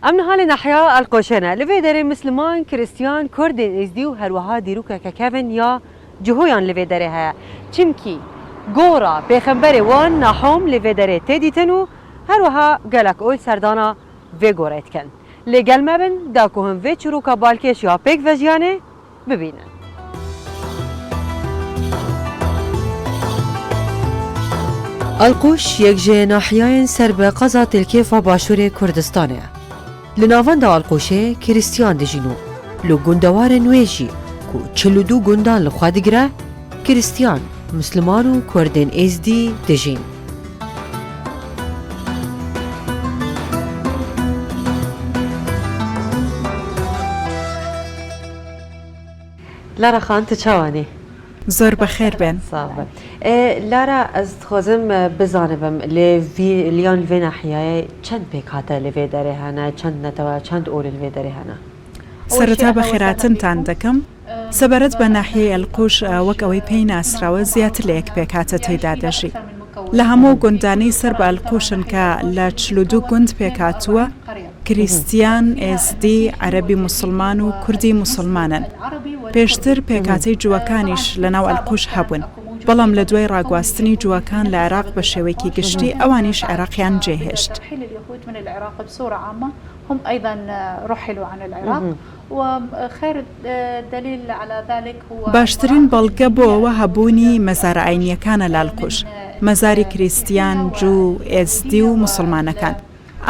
Em niha li nahya Elqoşê ne. Li vê derê Misliman, Krîstiyan, Kurdên Êzdî û her wiha dîrokeke kevn ya Cihûyan li vê derê heye. Çimkî gora pêxemberê wan Nahum li vê derê tê dîtin û her wiha gelek ol serdana vê gorê dikin. Lê gel me bin da ku hûn vê çîroka balkêş ya pêkvejiyanê bibînin. Alqoş yek ji nahiyayên ser bi qeza Têlkêfa Başûrê Kurdistanê ye. Li navenda Alqoşê Krîstiyan dijîn û li gundewarên wê jî ku 42 gundan li xwe digire, Krîstiyan, Misliman û Kurdên Êzdî dijîn. Lara xan tu çawa nî? Zor bi xêr bên. Sax be. Lara ez dixwazim bizanibim li vî li yan li vê nahiyayê çend pêkhate li vê derê hene, çend netewe, çend ol li vê derê hene? Sereta bi xêratintan dikim. سەبارەت بە ناحیەی ئەلقوش وەک ئەوەی پێی ناسراوە زیاتر لە یەک پێکهاتە تێیدا دەژی. لە هەموو ئەو گوندانەی سەر بە ئەلقوشن کە لە 42 گوند پێکهاتووە، کریستیان، ئێزدی، عەرەبی موسڵمان و کوردی موسڵمانن. پێشتر پێکهاتەی جووەکانیش لەناو ئەلقوش هەبوون، بەڵام لە دوای ڕاگواستنی جووەکان لە عێراق بە شێوەیەکی گشتی ئەوانیش عێراقیان جێهێشت. باشترین بەڵگە بۆ ئەوە هەبوونی مەزارە ئاینییەکانە لە ئەلقوش، مەزاری کریستیان، جوو، ئێزدی و موسڵمانەکان.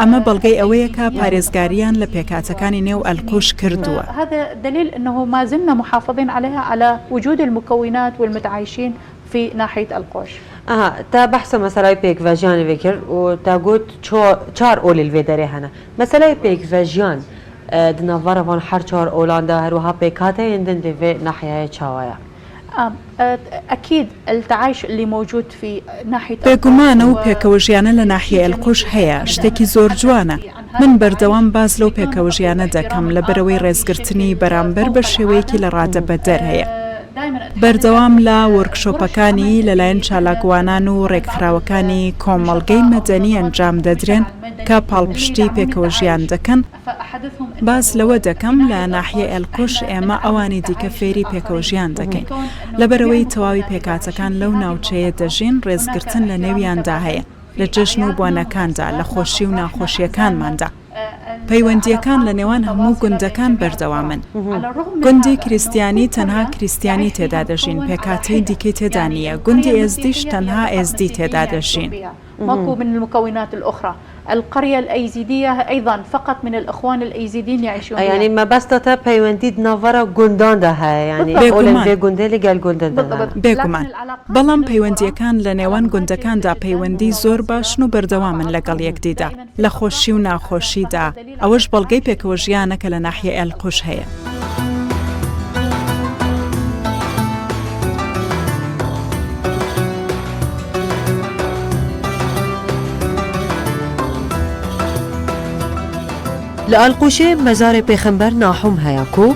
ئەمە بەڵگەی ئەوەیە کە پارێزگارییان لە پێکهاتەکانی نێو ئەلقوش کردووە. ئەها تا بەحسە مەسەلای پێکڤەژیانی وێ کرد و تا گوت چار ئۆلی لڤێ دەرێ هەنە. مەسەلای پێکڤەژیان di navbera van her çar olan de her wiha pêkhateyên din li vê nahiyeyê çawa ye? بێگومان ئەو پێکەوەژیانە لە ناحیەی ئەلقوش هەیە شتێکی زۆر جوانە، من بەردەوام باس لەو پێکەوەژیانە دەکەم لەبەرئەوەی ڕێزگرتنی بەرامبەر بە شێوەیەکی لە ڕادەبەدەر هەیە. بەردەوام لە وۆرکشۆپەکانی لەلایەن چالاکوانان و ڕێکخراوەکانی کۆمەڵگەی مەدەنی ئەنجام دەدرێن کە پاڵپشتی پێکەوەژیان دەکەن، باس لەوە دەکەم لە ناحیەی ئەلقوش ئێمە ئەوانی دیکە فێری پێکەوەژیان دەکەین، لەبەرئەوەی تەواوی پێکهاتەکان لەو ناوچەیە دەژین ڕێزگرتن لە نێویاندا هەیە لە جەژن و بۆنەکاندا، لە خۆشی و ناخۆشییەکانماندا. پەیوەندییەکان لە نێوان هەموو گوندەکان بەردەوامن. گوندی کریستیانی تەنها کریستیانی تێدا دەژین، پێکهاتەی دیکەی تێدا نییە، گوندی ئێزدیش تەنها ئێزدی تێدا دەژین. یانی مەبەستە تە پەیوەندی di navbera gundan de heye yanî olên بێگومان. vê gundê li gel gundên din hene. بێگومان. بەڵام پەیوەندییەکان لە نێوان گوندەکاندا پەیوەندی زۆر باشن و بەردەوامن لەگەڵ یەکدیدا لە خۆشی و ناخۆشیدا، ئەوەش بەڵگەی پێکەوەژیانە کە لە ناحیەی ئەلقوش هەیە. Li Alqoşê mezarê pêxember Nahum heye ku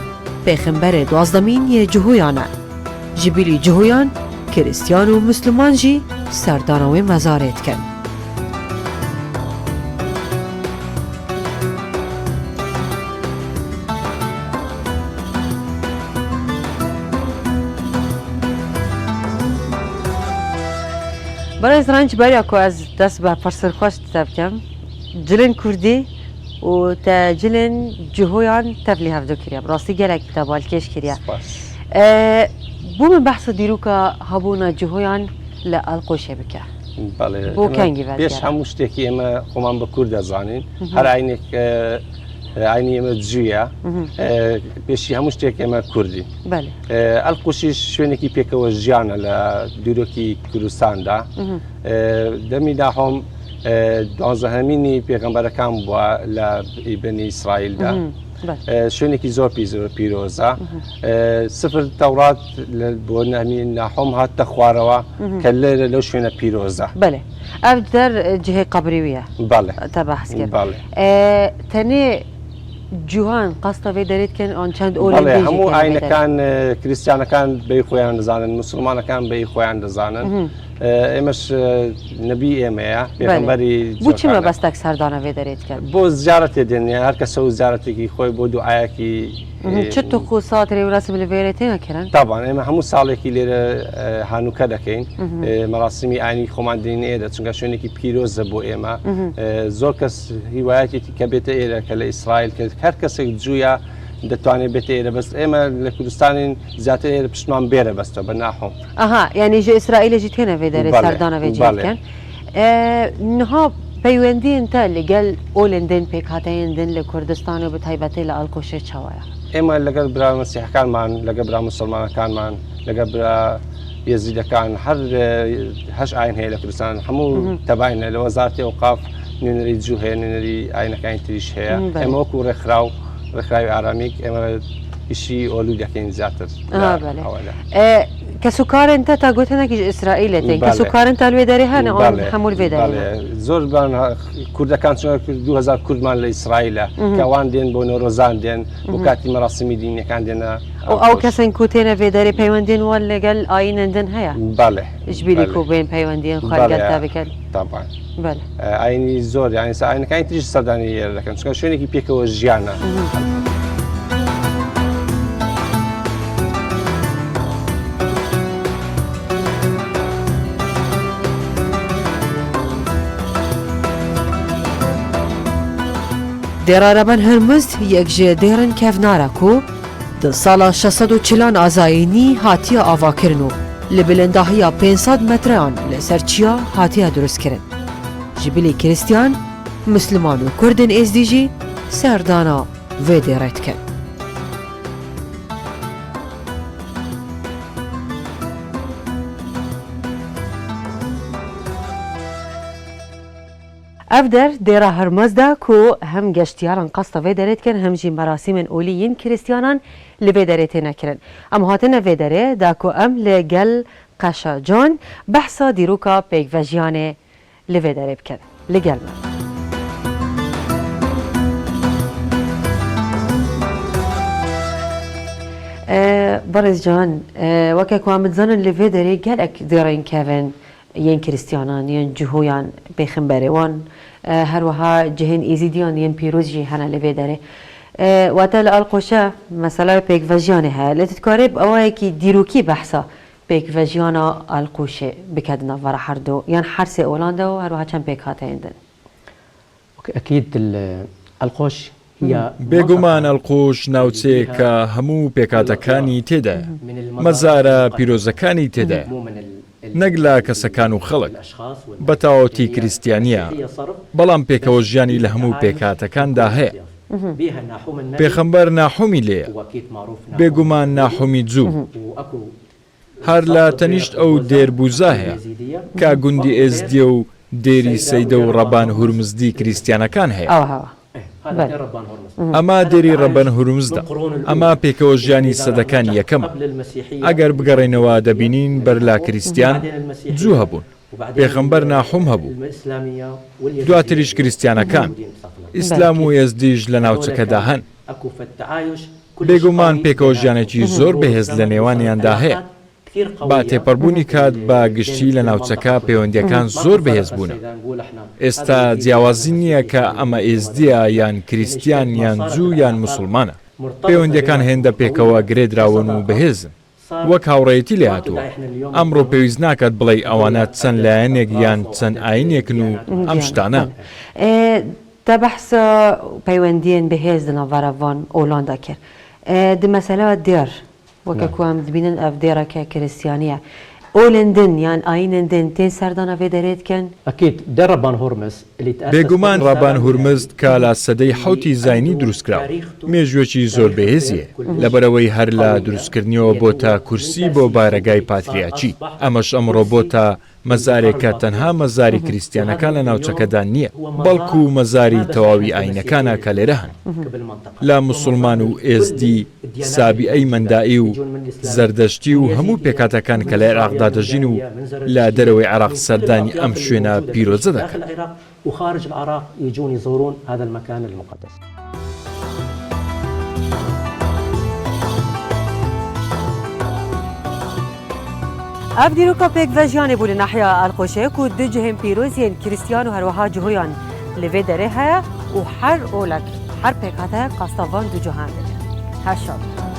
pêxemberê duwazdemîn yê cihûyan e. Ji bilî cihûyan, Krîstiyan û Misliman jî serdana wê mezarê dikin. Birêz Renç beriya ku ez dest bi pirsên xwe ji te bikim, cilên kurdî û te cilên cihûyan tevlî hevdu kiriye. Bi rastî gelekî te balkêş kiriye. Spas. Bo min behsa dîroka hebûna cihûyan li Alqoşê bike. Belê. Bo kengî Pêş vedigere? hemû ştêkî ême xweman bi kurd dezanîn. Her eynêk eynî ême cû ye. Pêşî hemû ştêk ême kurdî. Belê. Alqoşî şwênekî pêkewe jiyane li dîrokî Kurdistanda. Demî Nahom دوانزەهەمینی پێغەمبەرەکان بووە لە بەنی ئیسرائیلدا. شوێنێکی زۆر پیرۆزە. سفر تەورات بۆ نەمی ناحۆم هاتە خوارەوە کە لێرە لەو شوێنە پیرۆزە. بەێ ئەv دەر جهê قەبری wî ye. بەڵێ. Te behs kir. بەڵێ. Tenê cûhan qasta vê derê dikin an çend olên بەڵێ din jî هەموو têne vê derê؟ ئاینەکان کریستیانەکان بەی خۆیان دەزانن، موسڵمانەکان بەی خۆیان دەزانن. ئێمەش نەبی ئێمەیە پێغەمبەری بۆ چ مەبەستەک سەردانە وێ دەرێ دکەن؟ بۆ زیارەتێ دێن هەر کەسە و زیارەتێکی خۆی بۆ دوعایەکی چ طقوسات رێ و رەسم لە وێرێ تێنە کرن؟ تابان ئێمە هەموو ساڵێکی لێرە هانوکە دەکەین مەراسیمی ئاینی خۆمان دێنین ئێرە چونکە شوێنێکی پیرۆزە بۆ ئێمە زۆر کەس هیوایەتێتی کە بێتە ئێرە کە لە ئیسرائیل کە هەر کەسێک جوویە دەتوانێت بێتە ئێرە بەس ئێمە لە کوردستانین زیاتر ئێرە پشتمان بێرە بەستەوە بە ناحۆم. ئەها یانی ژە ئیسرائیلێ ژی تێنە ڤێ دەرێ سەردانە ڤێ جێ بکەن. نها پەیوەندیێن تە لەگەل ئۆلێن دن پێکهاتەیێن دن لە کوردستان و بە تایبەتێ لە ئەڵقۆشێ چاوایە؟ ئێمە لەگەل برا مەسیحەکانمان لەگەل برا موسڵمانەکانمان لەگەل برا یەزیدەکان هەر هەش ئاین هەیە لە کوردستان هەموو تەباینە لە وەزارەتی ئەوقاف نوێنەری جوو هەیە نوێنەری ئاینەکانی تریش هەیە ئێمە وەکو ڕێکخراو ڕێکخراوی ئارامیک ئێمە ئیشی ئۆلو دەکەین زیاتر کەسوکارن تە تا گوتنێکیش ئیسرائیلێ تێن کەسوکارن تا لێ دەرێ هەنە هەموو لێ دەرێ زۆر کوردەکان چۆن 2000 کوردمان لە ئیسرائیلە کەوان دێن بۆ نۆرۆزان دێن بۆ کاتی مەراسیمی دینەکان دێنە ئەو کەسن کو تێنە vê derê پەیوەندیên wan لەگەل ئایینên din heye بەڵێ ji bîrî ku bên پەیوەندیên xwe لەگەل te bikin طبعا بەڵێ ئاینی زۆر یانی ئاینەکانی تریش سەردانی ئێرە دەکەن چونکە شوێنێکی پێکەوە ژیانە. Dêra Reben Hurmuz yek ji dêrên kevnar e ku di sala 640 an a zayînî hatiye avakirin û li bilindahiya 500 metreyan li ser çiya hatiye dirustkirin. Ji bilî Krîstiyan, Misliman û Kurdên Êzdî jî serdana vê dêrê dikin. Ev der Dêra Hermez de ku hem geştyaran qesta vê derê dikin hem jî merasîmên olî yên Krîstiyanan li vê derê têne kirin. Em hatine vê derê da ku em li gel Qeşa Can behsa dîroka pêkvejiyanê li vê derê bikin. Li gel me. Birêz Can, weke ku em dizanin li vê derê gelek dêrên kevin yên Krîstiyanan, yên Cihûyan, pêxemberê wan, her wiha cihên Êzîdiyan yên pîroz jî hene li vê derê. Wate li Alqoşe meselaya pêkvejiyanê heye. Lê tu dikarî bi awayekî dîrokî behsa pêkvejiyana Alqoşê bike di navbera her du yan her sê olan de û her wiha çend pêkhateyên din. بێگومان ئەلقوش ناوچەیەکە هەموو پێکهاتەکانی تێدایە، مەزارە پیرۆزەکانی تێدایە، نەک لە کەسەکان و خەڵک، بە تەواوەتی کریستیانییە، بەڵام پێکەوە ژیانی لە هەموو پێکهاتەکاندا هەیە. پێخەمبەر ناحومی لێیە، بێگومان ناحومی جوو. هەر لە تەنیشت ئەو دێر بوزا هەیە کە گوندی ئێزدیە و دێری سەیدە و ڕەبان هورمزدی کریستیانەکان هەیە. ئەمە دێری ڕەبەن هورمزدە. ئەمە پێکەوە ژیانی سەدەکانی یەکەمە. ئەگەر بگەڕێینەوە دەبینین بەر لە کریستیان جوو هەبوون. پێغەمبەر ناحوم هەبوو. دواتریش کریستیانەکان. ئیسلام و ئێزدیش لە ناوچەکەدا هەن. بێگومان پێکەوەژیانێکی زۆر بەهێز لە نێوانیاندا هەیە. بە تێپەڕبوونی کات بە گشتی لە ناوچەکە پەیوەندییەکان زۆر بەهێز بوونە. ئێستا جیاوازی نییە کە ئەمە ئێزدییە یان کریستیان یان جوو یان موسڵمانە. پەیوەندییەکان هێندە پێکەوە گرێدراون و بەهێزن. وەک هاوڕێیەتی لێهاتووە. ئەمڕۆ پێویست ناکات بڵێی ئەوانە چەند لایەنێک یان چەند ئایینێکن و ئەم شتانە. Te behsa peywendiyên bihêz di navbera van olan de kir. Di meseleya dêr, weke ku em dibînin ev dêreke krîstiyanî ye. Olên din yan ayînên din tên serdana vê derê dikin? بێگومان ڕەبان هورمزد کە لە سەدەی حەوتی زاینی دروستکراوە، مێژوویەکی زۆر بەهێزی هەیە، لەبەرئەوەی هەر لە دروستکردنیەوە بۆتە کورسی بۆ بارەگای پاتریاکی، ئەمەش ئەمڕۆ بۆتە مەزارێک کە تەنها مەزاری کریستیانەکان لە ناوچەکەدا نییە، بەڵکو مەزاری تەواوی ئاینەکانە کە لێرە هەن، لە موسڵمان و ئێزدی، سابیئەی مەندائی و زەردەشتی و هەموو پێکهاتەکان کە لە عێراقدا دەژین و لە دەرەوەی عێراق سەردانی ئەم شوێنە پیرۆزە دەکەن. Ev dîroka pêkvejiyanê bû li nahiya Elqoşê ku du cihên pîroz yên Krîstiyan û herwiha Cihûyan li vê derê heye û her olek, her pêkhateyek qasta van du cihan dike. Her şad be.